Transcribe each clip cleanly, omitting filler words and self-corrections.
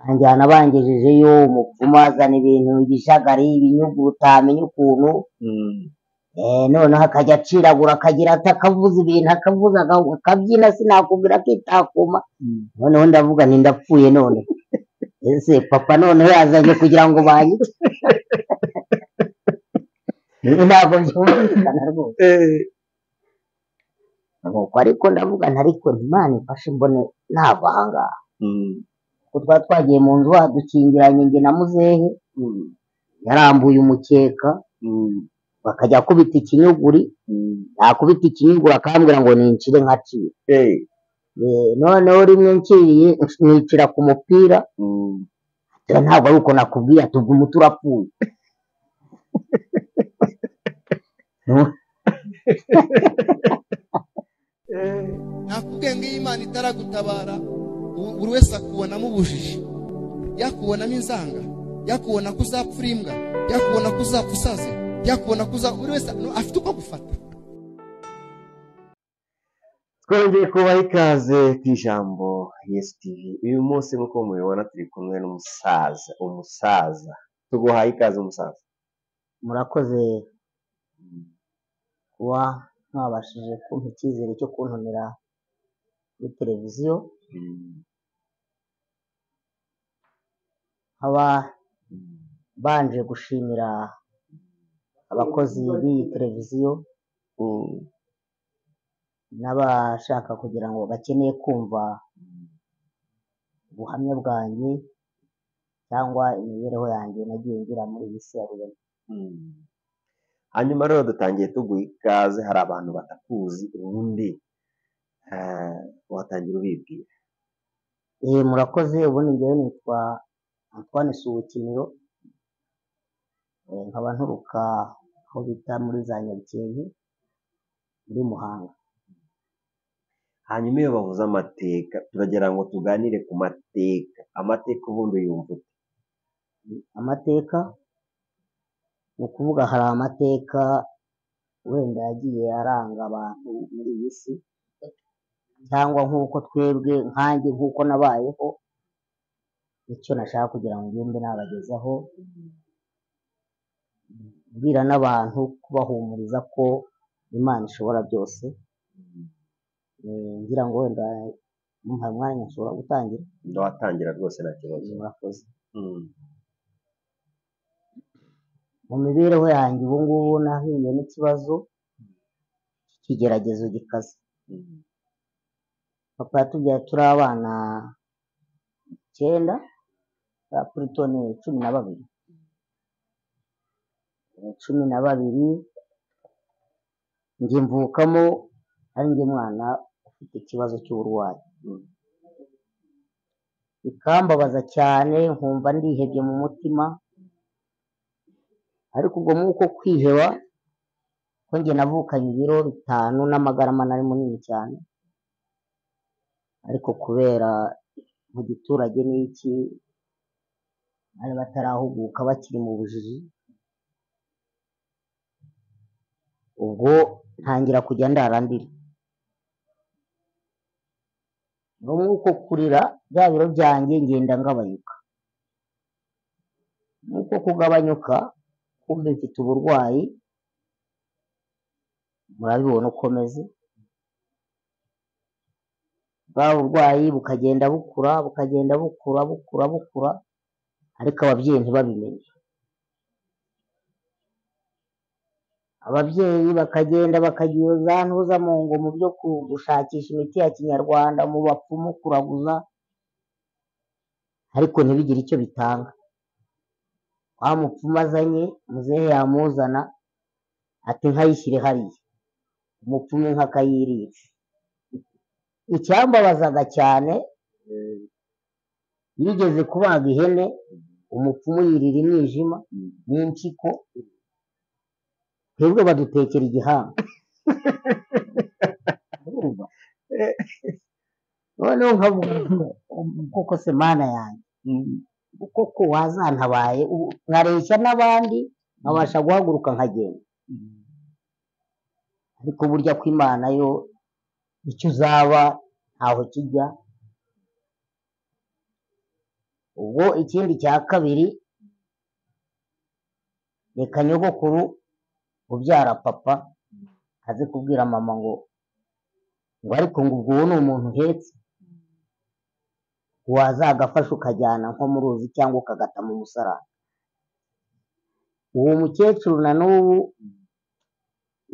Anjyana bangejejeyo, umupfumu azana ibintu ibijagari, ibinyugu utamenya ukuntu. Noneho akajya aciragura, akagira ati akavuza ibintu, akavuza akabyina, sinakubwira akitakuma. Noneho ndavuga nti ndapfuye none. Ese papa noneho yazanye kugira ngo banyice? Ntabwo byumvikana rwose. Nuko ariko ndavuga nti ariko Imana imfashe mbone nava aha ngaha. Kuko twari twagiye mu nzu badukingiranye njye na muzehe, yarambuye umukeka, bakajya akubita ikinyuguri, yakubita ikinyuguri akambwira ngo nincire nkacira. Noneho rimwe nciriye nicira ku mupira, ntabwo ari uko nakubwiye, ati ubwo umuti urapfuye. Nakubwiye ngo iyo Imana itaragutabara, buri wese akubonamo ubujiji, yakubonamo inzanga, yakubona ko uzapfa imbwa, yakubona ko uzapfa usaze, yakubona ko buri wese afite uko agufata. Twongeye kubaha ikaze ku Ijambo Yesu TV. Uyu munsi nk'uko mubibona turi kumwe n'umusaza. Umusaza tuguhaye ikaze umusaza. Murakoze kuba mwabashije kumpa icyizere cyo kuntumira kuri televiziyo. Nkaba mbanje gushimira abakozi b'iyi televiziyo n'abashaka kugira ngo bakeneye kumva ubuhamya bwanjye cyangwa imibereho yanjye nagiye ngira muri iyi si ya rurema. Hanyuma rero dutangiye tuguha ikaze, hari abantu batakuzi ubundi watangira ubibwira. Murakoze. Ubundi njyewe nitwa Antoine Subukiniro, nkaba nturuka aho bita muri za Nyabikenke muri Muhanga. Hanyuma iyo bavuze amateka, turagira ngo tuganire ku mateka. Amateka ubundi uyumva ute? Amateka ni ukuvuga hari amateka wenda yagiye aranga abantu muri iyi si, cyangwa nk'uko twebwe nkanjye nk'uko nabayeho, icyo nashaka kugira ngo ngende nabagezaho, mbwira n'abantu kubahumuriza ko Imana ishobora byose. Ngira ngo wenda mumpaye umwanya nshobora gutangira. Watangira rwose nta kibazo. Murakoze. Mu mibereho yanjye ubu ngubu nahuye n'ikibazo cy'ikigeragezo gikaze. Papa yatubyaye turi abana 9, kuri toni 12. 12 njye mvukamo ari njye mwana ufite ikibazo cy'uburwayi. Bikambabaza cyane, nkumva ndihebye mu mutima. Ariko ubwo nk'uko kwiheba ko njye navukanye ibiro 5 n'amagarama nari munini cyane, ariko kubera mu giturage n'iki bari batarahuguka bakiri mu bujiji, ubwo ntangira kujya ndara ndira. Nk'uko kurira bya biro byanjye ngenda ngabanyuka, nk'uko kugabanyuka kumbe mfite uburwayi, murabibona uko meze. Bwa burwayi bukagenda bukura, bukagenda bukura, bukura, bukura, ariko ababyeyi ntibabimenye. Ababyeyi bakagenda bakagira za ntuza mu ngo mu byo gushakisha imiti ya kinyarwanda, mu bapfumu kuraguza, ariko ntibigire icyo bitanga. Wa mupfumu azanye, muzehe yamuzana ati nkayishyire hariya, umupfumu inka akayirira. Icyambabazaga cyane, yigeze kubaga ihene, umupfumu yirira imwijima n'impyiko, twebwe badutekera igihanga. Noneho nkavuga koko se Mana yanjye, koko wazantabaye, nkareshya n'abandi nkabasha guhaguruka nkagenda. Ariko burya ko Imana yo icyo uzaba ntaho kijya. Ubwo ikindi cya kabiri, reka nyogokuru ubyara papa aze kubwira mama ngo ariko ngo ubwo uwo ni umuntu uhetse, wazagafasha ukajyana nko mu ruzi cyangwa ukagata mu musarani. Uwo mukecuru na n'ubu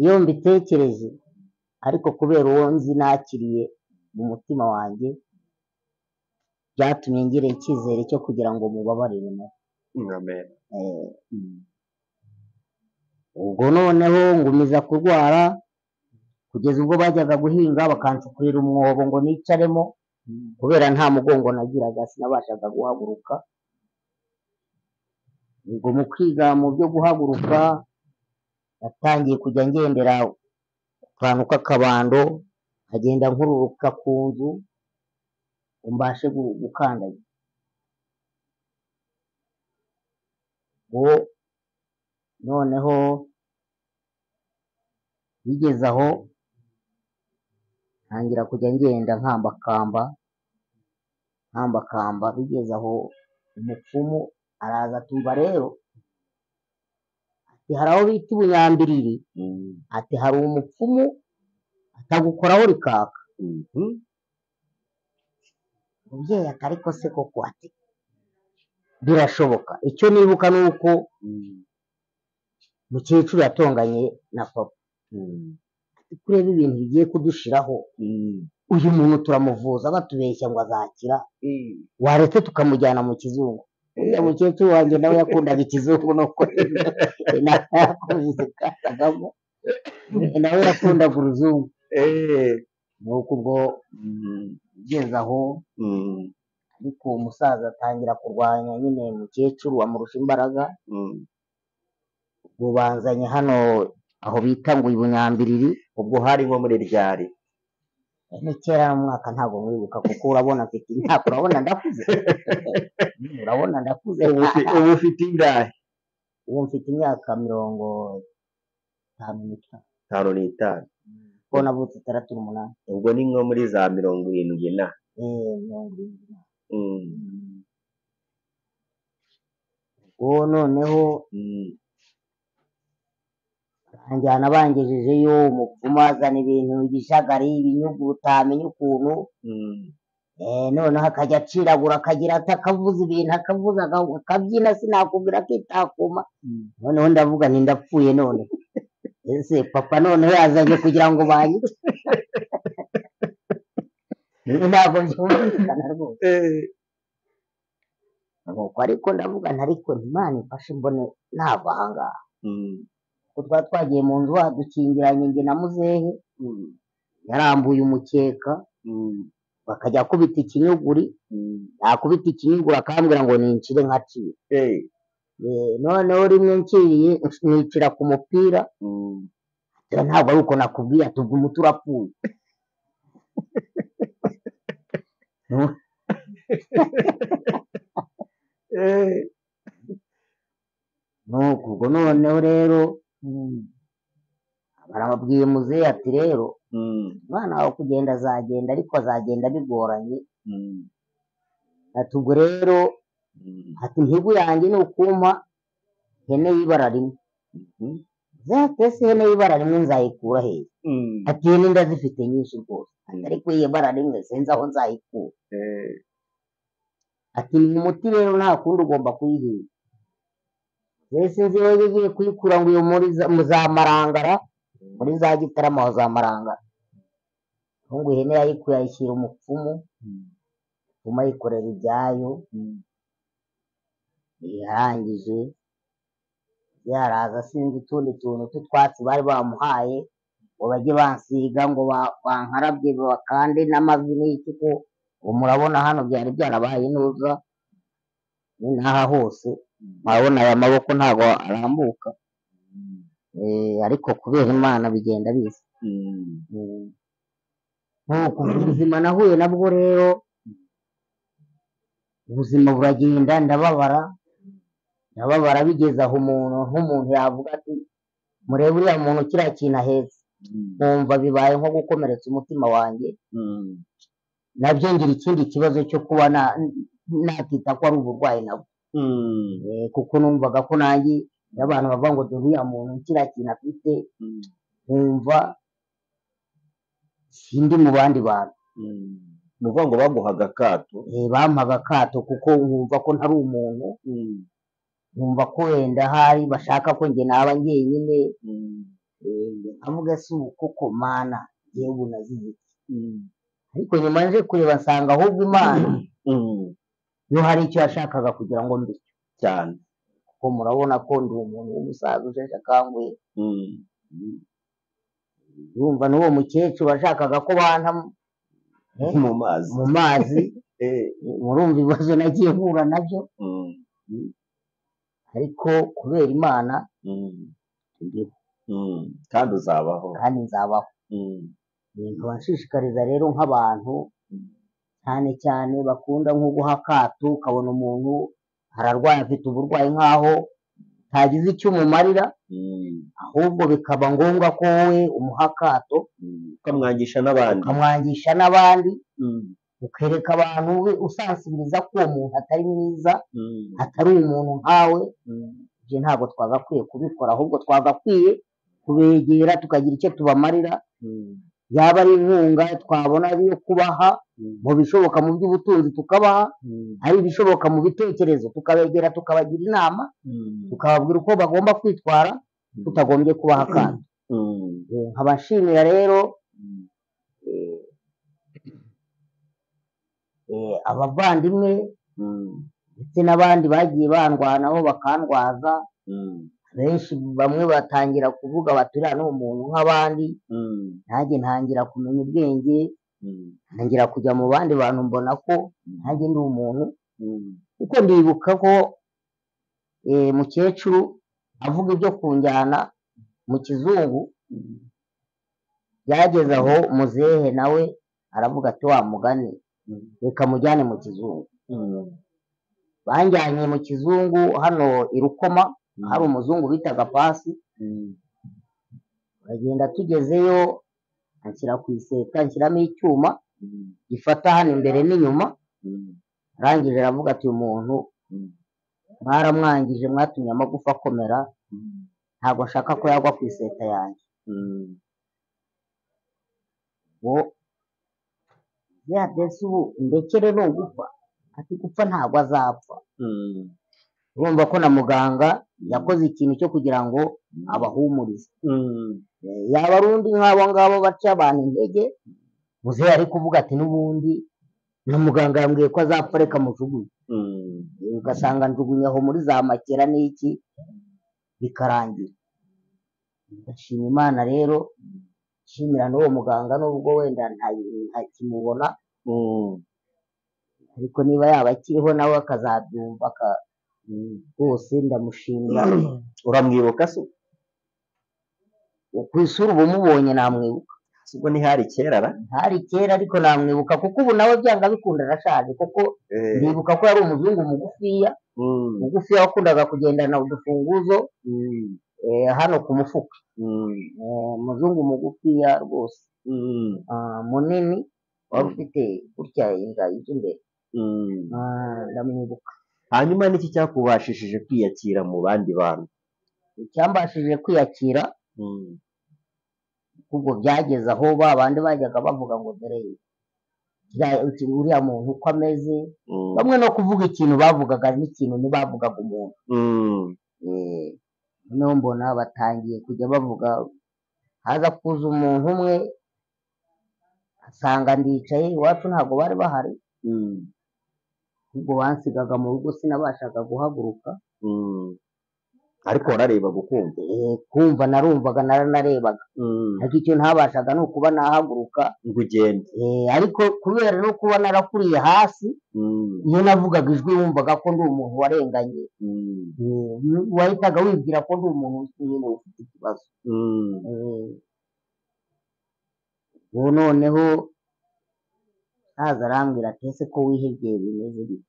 iyo mbitekereje, ariko kubera uwo nzi nakiriye mu mutima wanjye, byatumye ngira icyizere cyo kugira ngo mubabarire nawe. Amen. Ubwo noneho ngumiza kurwara kugeza ubwo bajyaga guhinga bakancukurira umwobo ngo nicaremo, kubera nta mugongo nagiraga sinabashaga guhaguruka. Ubwo mu kwiga mu byo guhaguruka natangiye kujya ngendera ku kantu k'akabando, nkagenda nkururuka ku nzu ngo mbashe gukandagira. Ubwo noneho bigeze aho ntangira kujya ngenda nkambakamba nkambakamba, bigeze aho umupfumu araza atumva rero ati hari aho bita Ubunyambiriri, ati hari umupfumu atagukoraho rikaka. Umubyeyi ati ariko se koko, ati birashoboka. Icyo nibuka ni uko mukecuru yatonganye na papa, ati kureba ibintu bigiye kudushiraho, uyu muntu turamuvuza batubeshya ngo azakira, waretse tukamujyana mu kizungu. Uriya mukecuru wanjye nawe yakundaga ikizungu, nuko nakazagamo nawe yakundaga uruzungu. Nuko ubwo ugeze aho, ariko uwo musaza atangira kurwanya nyine mukecuru amurusha imbaraga. Ubwo banzanye hano aho bita ngo Ibunyambiriri. Ubwo hari nko muri ryari? Ni kera mu mwaka ntabwo mwibuka, kuko urabona mfite imyaka, urabona ndakuze, urabona ndakuze. Ubu ufite ingahe? Ubu mfite imyaka 55. 55. Kuko navutse 68. Ubwo ni nko muri za 70 na. 70. Ubwo noneho banjyana bangejejeyo, umupfumu azana ibintu ibijagari ibinyugu utamenya ukuntu. Noneho akajya aciragura akagira ati akavuza ibintu akavuza akabyina, sinakubwira akitakuma. Noneho ndavuga nti ndapfuye none, ese papa noneho yazanye kugira ngo banyice? Ntabwo byumvikana rwose. Nuko ariko ndavuga nti ariko Imana imfashe mbone nava aha ngaha. Kuko twari twagiye mu nzu badukingiranye njye na muzehe, yarambuye umukeka, bakajya akubita ikinyuguri, yakubita ikinyuguri akambwira ngo nincire nkacira. Noneho rimwe nciriye nicira ku mupira, ntabwo ari uko nakubwiye, ati ubwo umuti urapfuye. Nuko ubwo noneho rero barababwiye muzehe ati rero umwana wawe kugenda azagenda, ariko azagenda bigoranye. Ati ubwo rero ati intego yanjye ni ukumpa ihene y'ibara rimwe. Muzehe ati ese ihene y'ibara rimwe nzayikura hehe? Ati ihene ndazifite nyinshi rwose, ariko iyi bara rimwe sinzi aho nzayikura. Ati ni umuti rero nta kundi ugomba kuyihinga. Mbese sinzi iyo yagiye kuyikura ngo iyo muri za Marangara, muri za Gitarama aho za Marangara. Ngo ihene yayikuye ayishyira umupfumu, umupfumu ayikorera ibyayo, yarangije yaraza sinzi utundi tuntu tw'utwatsi bari bamuhaye ngo bajye bansiga ngo bankarabye bakande n'amavi n'iki, ko ubu murabona hano byari byarabaye intuza n'aha hose murabona aya maboko ntabwo arambuka, ariko kubera Imana bigenda biza. Nuko ubuzima nahuye nabwo rero, ubuzima buragenda, ndababara ndababara bigeze aho umuntu nk'umuntu yavuga ati murebe uriya muntu kiriya kintu ahetse, nkumva bibaye nko gukomeretsa umutima wanjye. Nabyo ngira ikindi kibazo cyo kuba nakita ko ari uburwayi nabwo. Kuko numvaga ko nanjye iyo abantu bavuga ngo dore uriya muntu kiriya kintu afite, nkumva sindi mu bandi bantu. Ni ukuvuga ngo baguhaga akato. Bampaga akato kuko nkumva ko ntari umuntu, nkumva ko wenda hari bashaka ko njye naba njyenyine. Nkavuga se ubu koko Mana njyewe ubu nazize iki? Ariko nyuma nje kureba nsanga ahubwo Imana yo hari icyo yashakaga kugira ngo mbe cyane, kuko murabona ko ndi umuntu w'umusaza usheshe akanguhe. Urumva n'uwo mukecuru washakaga ko banta mu mazi, mu mazi. Murumva ibibazo nagiye mpura nabyo, ariko kubera Imana ndiho kandi uzabaho, kandi nzabaho. Nkaba nshishikariza rero nk'abantu cyane cyane bakunda nko guha akato, ukabona umuntu ararwaye afite uburwayi nk'aho ntagize icyo umumarira, ahubwo bikaba ngombwa ko wowe umuha akato, ukamwangisha n'abandi, ukamwangisha n'abandi, ukereka abantu usansibiriza ko uwo muntu atari mwiza, atari umuntu nkawe. Ibyo ntabwo twagakwiye kubikora, ahubwo twagakwiye kubegera tukagira icyo tubamarira, yaba ari inkunga twabona yo kubaha mu bishoboka mu by'ubutunzi tukabaha, ari ibishoboka mu bitekerezo tukabegera tukabagira inama, tukababwira uko bagomba kwitwara, tutagombye kubaha akato. Nkaba nshimira rero abavandimwe ndetse n'abandi bagiye bandwanaho bakandwaza. Benshi bamwe batangira kuvuga bati uriya ni umuntu nk'abandi, nanjye ntangira kumenya ubwenge, ntangira kujya mu bandi bantu mbona ko nanjye ndi umuntu. Kuko ndibuka ko mukecuru avuga ibyo kunjyana mu kizungu, byageze aho muzehe nawe aravuga ati wa mugani reka mujyane mu kizungu. Banjyanye mu kizungu hano i Rukoma, hari umuzungu bitaga Pasi. Turagenda tugezeyo anshyira ku iseta, anshyiramo icyuma gifata hano imbere n'inyuma. Arangije aravuga ati uyu muntu mwaramwangije, mwatumye amagufa akomera, ntabwo nshaka ko yagwa ku iseta yanjye. Ya desi ubu ndekere ni ugupfa, ati gupfa ntabwo azapfa. Urumva ko na muganga yakoze ikintu cyo kugira ngo abahumurize. Yaba ari undi nk'abo ngabo baca abantu intege, muzehe ari kuvuga ati n'ubundi na muganga yambwiye ko azapfa, reka mujugunye. Ugasanga njugunye aho muri za makera n'iki bikarangira. Ndashima Imana rero, nshimira n'uwo muganga nubwo wenda ntakimubona, ariko niba yaba akiriho nawe akazabyumva rwose ndamushimira. Uramwibuka se? Ku isura uba umubonye namwibuka. Ubwo ntihari kera ra? Ntihari kera ariko namwibuka, kuko ubu nawe byanga bikunda arashaje, kuko ndibuka ko yari umuzungu mugufiya, mugufiya wakundaga kugendana udufunguzo hano ku mufuka. Umuzungu mugufiya rwose, munini, wari ufite gutya inda imbere. Ndamwibuka. Hanyuma niki cyakubashishije kwiyakira mu bandi bantu? Icyambashije kwiyakira, ubwo byageze aho ba bandi bajyaga bavuga ngo dore uriya muntu uko ameze, bamwe no kuvuga ikintu bavugaga n'ikintu ntibavugaga umuntu. Noneho mbona batangiye kujya bavuga, haza kuza umuntu umwe asanga ndicaye iwacu, ntabwo bari bahari, ubwo bansigaga mu rugo sinabashaga guhaguruka. Ariko wararebaga ukumva? Kumva narumvaga, naranarebaga, ariko icyo ntabashaga ni ukuba nahaguruka ngo ugende. Ariko kubera no kuba narakuriye hasi, iyo navugaga ijwi wumvaga ko ndi umuntu warenganye, wahitaga wibwira ko ndi umuntu nyine ufite ikibazo. Ubu noneho haza arambwira ati ese ko wihebye bimeze bite?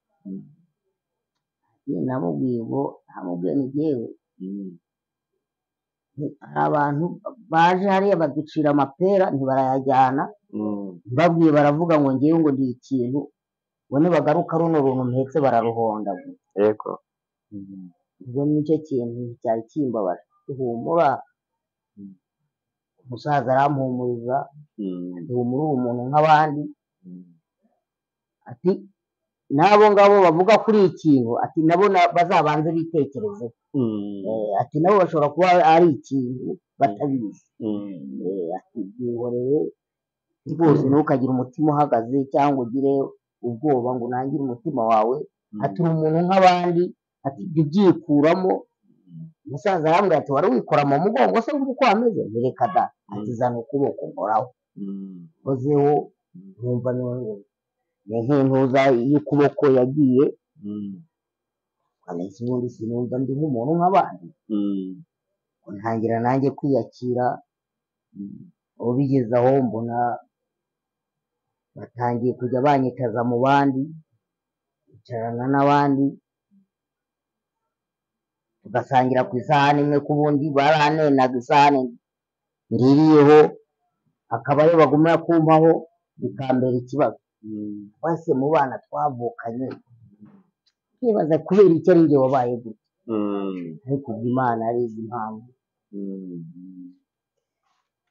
Namubwiye ngo namubwiye ni jyewe, hari abantu baje hariya baducira amapera ntibarayajyana, mbabwiye baravuga ngo ngewe ngo ndi ikintu Ngo nibagaruka runo runtu mpetse bararuhondagura. Yego. Ubwo nicyo kintu cyari kimbabaje. Humura, umusaza arampumuriza, ati humura uri umuntu nk'abandi, ati n'abo ngabo bavuga kuri ikintu, ati nabo bazabanze bitekerezeho. Ati nabo bashobora kuba ari ikintu batabizi. Ati byihorere rwose, ntukagire umutima uhagaze cyangwa ugire ubwoba ngo unangire umutima wawe, ati uri umuntu nk'abandi, ati jya ubyikuramo. Umusaza arambwira ati wari wikora mu mugongo se wumva uko wameze? Nti reka da. Ati zana ukuboko nkoraho. Nkozeho nkumva ni nk'intuza y'ukuboko yagiye, nahise ubundi sinumva ndi nk'umuntu nk'abandi, ntangira nanjye kwiyakira. Aho bigeze aho mbona batangiye kujya banyicaza mu bandi, nkicarana n'abandi, tugasangira ku isahani imwe, ku bundi baranenaga isahani ndiriyeho, akaba ariyo bagumya kumpaho, bikambera ikibazo. Base mu bana twavukanye, nkibaza kubera icyo ari njye wabaye gutya, ariko ubwo Imana yari izi impamvu.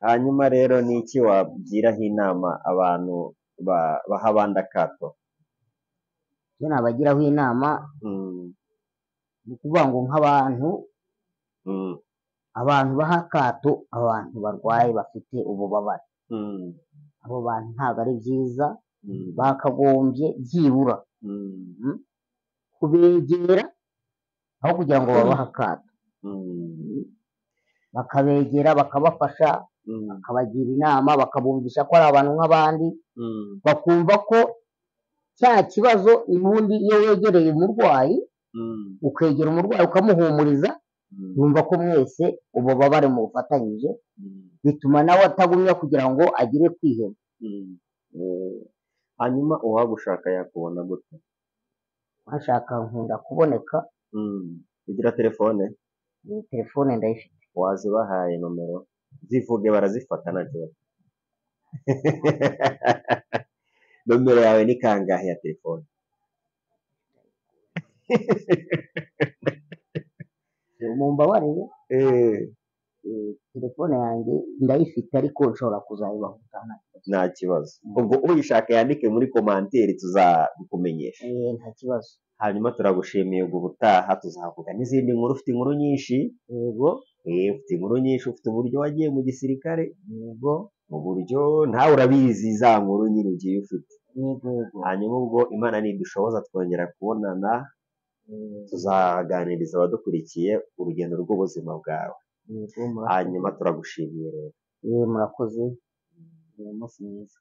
Hanyuma rero ni iki wagiraho inama abantu baha abandi akato? Icyo nabagiraho inama ni ukuvuga ngo nk'abantu, abantu baha akato abantu barwaye bafite ububabare, abo bantu ntabwo ari byiza, bakagombye byibura kubegera aho kugira ngo babahe akato, bakabegera bakabafasha, bakabagira inama, bakabumvisha ko ari abantu nk'abandi, bakumva ko cya kibazo ubundi iyo wegereye umurwayi, ukegera umurwayi ukamuhumuriza, yumva ko mwese ububabare mubufatanyije, bituma nawe atagumya kugira ngo agire kwiheba. Hanyuma uwagushaka yakubona gute? Uwashaka nkunda kuboneka. Ugira telefone? Telefone ndayifite. Wazibahaye nomero? Zivuge barazifata nta kibazo. Nomero yawe ni kangahe ya telefone? Mumbabarire, telefone yanjye ndayifite ariko nshobora kuzayibaha nta kibazo. Nta kibazo. Ubwo uyishaka yandike muri komanteri tuzabikumenyesha. Nta kibazo. Hanyuma turagushimiye, ubwo ubutaha tuzavuga n'izindi nkuru, ufite inkuru nyinshi. Yego. Ufite inkuru nyinshi, ufite uburyo wagiye mu gisirikare. Yego. Mu buryo nawe urabizi za nkuru nyine ugiye ufite. Yego. Hanyuma ubwo Imana nidushoboza twongera kubonana, tuzaganiriza abadukurikiye urugendo rw'ubuzima bwawe. Hanyuma turagushimiye rero. Murakoze. Umunsi mwiza.